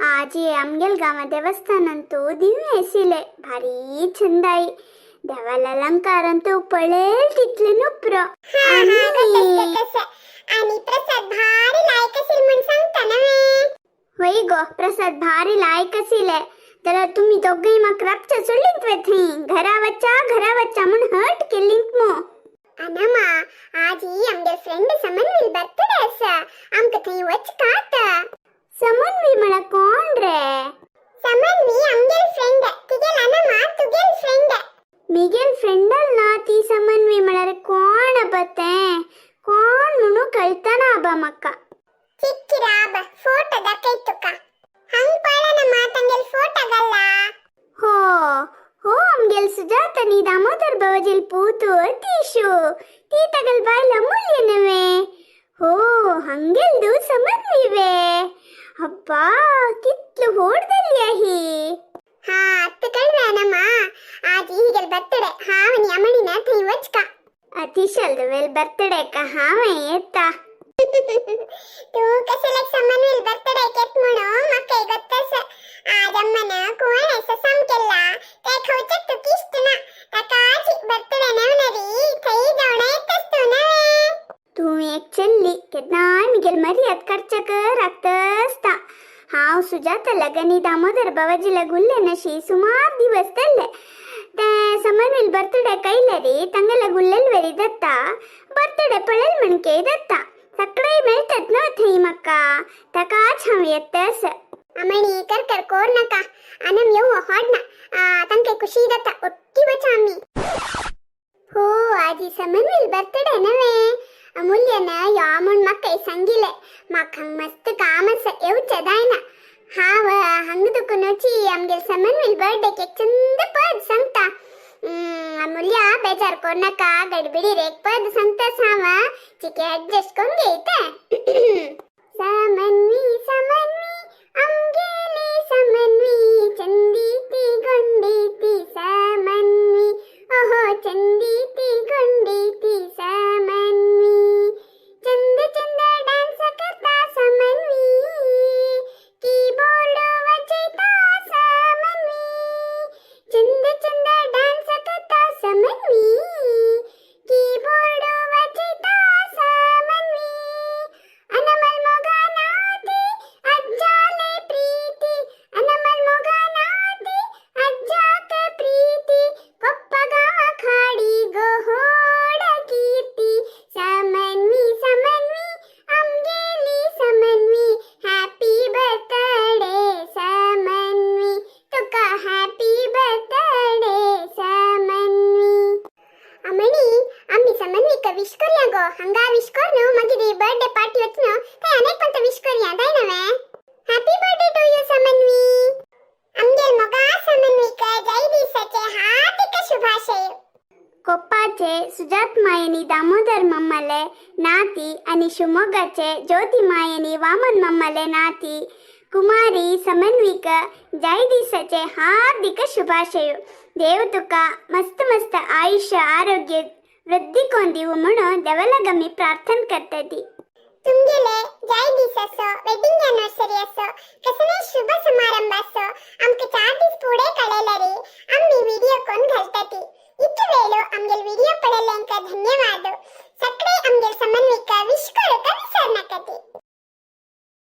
आजी आमगेल गांवा देवस्थान ಅಂತೂ दिव्य आशिल्लें, भारी छंदाई. देवाल अलंकार ಅಂತೂ पळेल तितले नुप्रो. हा, तसं आणि प्रसाद भारी लायक असेल म्हणून सांगता नव्हे? होय गो, प्रसाद भारी लायक आशिल्ले. जाल्यार तुमी दोगूय म्हाका रातचे सोडलीत वे थंय? घरा वच्चा, घरा वच्चा म्हूण हट केलीत मू. अनमा, आजी आमगेल फ्रेंड समन्वील बर्थडे आसा, आमकां थंय वचकात. समन्वी म्हळ्यार कोण रे? समन्वी आमगेल फ्रेंड, तिगेल अनमा तुगेल फ्रेंड. मिगेल फ्रेंडल ना ती. समन्वी म्हळ्यार कोण अब्बा तें? कोण म्हणू कळतना आबा म्हाका. चिक्किराब, फोटो दाखय तुका. हंग पळना तांगेल फोटो गल्ला. हो हो, आमगेल सुजात आनी दामोदर बाबाजील पूत अतिशू, ती तगल बायल अमूल्य नव्हे? हो, हंगेल्ದು समन्वी वे? ಅಬ್ಬಾ, ಕಿತ್ಲು ಹೋಡ್ದಲ್ಯ ಹಿ. ಹಾ, ಅತ್ತು ಕಳ್ವೆ ಅನಮ್ಮ. ಆಜಿ ಹೀಗೆಲ್ ಬರ್ತಡೆ, ಹಾವನಿ ಅಮಣಿನ ಥೈ ವಚ್ಕ. ಅತಿಶಲ್ದು ವೆಲ್ ಬರ್ತಡೆ ಕ ಹಾವೆ ಎತ್ತ. तू कसं समन्वील बर्थडे केत म्हणू मका ಗೊತ್ತಸ. ಆದಮ್ಮನ ಕೋಣ सामकेल्ला ते खावचेक तुका इश्ट ना. ताका आजी बर्थडे नवनरी थंय जावणा येतस तूं नवे? तूं एक चल्ली, केन्नाय मिगेल मर्याद काडच्याक राखतसता. हांव सुजाता लगनी दामोदर बाबाजी उल्ले नशी सुमार दिवस जाल्ले. ते समन्वील बर्थडे कयले री, तांगेले उल्लेल वेरी दत्ता. बर्थडे पळयल म्हणके दत्ता. सगळे मेळतात न्हू थंय म्हाका, ताकाच हांव येतस. अमणी, कर कर कोर नका. अनम येऊ हाडना, तांकां खुशी जाता. ಒಟ್ಟಿ वचा आमी. हो, आजी समन्वील बर्थडे नव्हे? अमूल्यन यो म्हूण म्हाका सांगिल्लें. म्हाका हांग मस्त काम आसा, येवचें जायना. हांव हांग तुका न्हूची आमगेल समन्वील बर्थडे केक चंद पद सांगता. अमूल्य, बेजार कर नाका. गडबडीर एक पद सांगतास हांव, चिके ऍडजस्ट करून घेयता. समन्वी समन्वी आमगेली समन्वी, चंदी ती गोंडी ती समन्वी, ओहो चंदी ती गोंडी ती समन्वी, चंद चंद डान्स करता समन्वी, कीबोर्ड वाजयता समन्वी, चंद चंद डान्स करता समन्वी, कीबोर्ड वाजयता समन्वी, अनमल मोगानाती अज्जाले प्रीती, अनमल मोगानाती अज्जाक प्रीती, कोप्पा गांवा खाडी गोहोड कीर्ती, समन्वी समन्वी आमगेली समन्वी, हॅपी बर्थडे समन्वी, तुका हॅपी बर्थडे समन्वी. अमणी, आम्ही समन्वीक विश करूया गो. हंगा विश कर न्हू, मागीर बर्थडे पार्टी वच न्हू, थंय अनेक पंत विश करूया जाय नव्हे? Happy birthday to you Samanvi. आमगेल मोगा समन्वीक जय दिसाचे हार्दिक शुभाशय. कोप्पाचे सुजात मायनी दामोदर मम्मले नाती आणि शिवमोग्गाचे ज्योती मायनी वामन मम्मले नाती कुमारी समन्विक जय दिसाचे हार्दिक शुभाशय. देव तुका मस्त मस्त आयुष्य, आरोग्य वृद्धी कोन दिवू म्हणून देवाला प्रार्थना करता. तुमगेले जय दीस असो, वेडिंग एनिवर्सरी असो, कसले शुभ समारंभ असो, आमकां 4 दीस फुडें कळयल्यार आमी व्हिडिओ कोन घालताती. इतले वेळ आमगेल व्हिडिओ पळयल्यांक धन्यवाद. सगळे आमगेल समन्विक विश करूंक विसरनाकाती.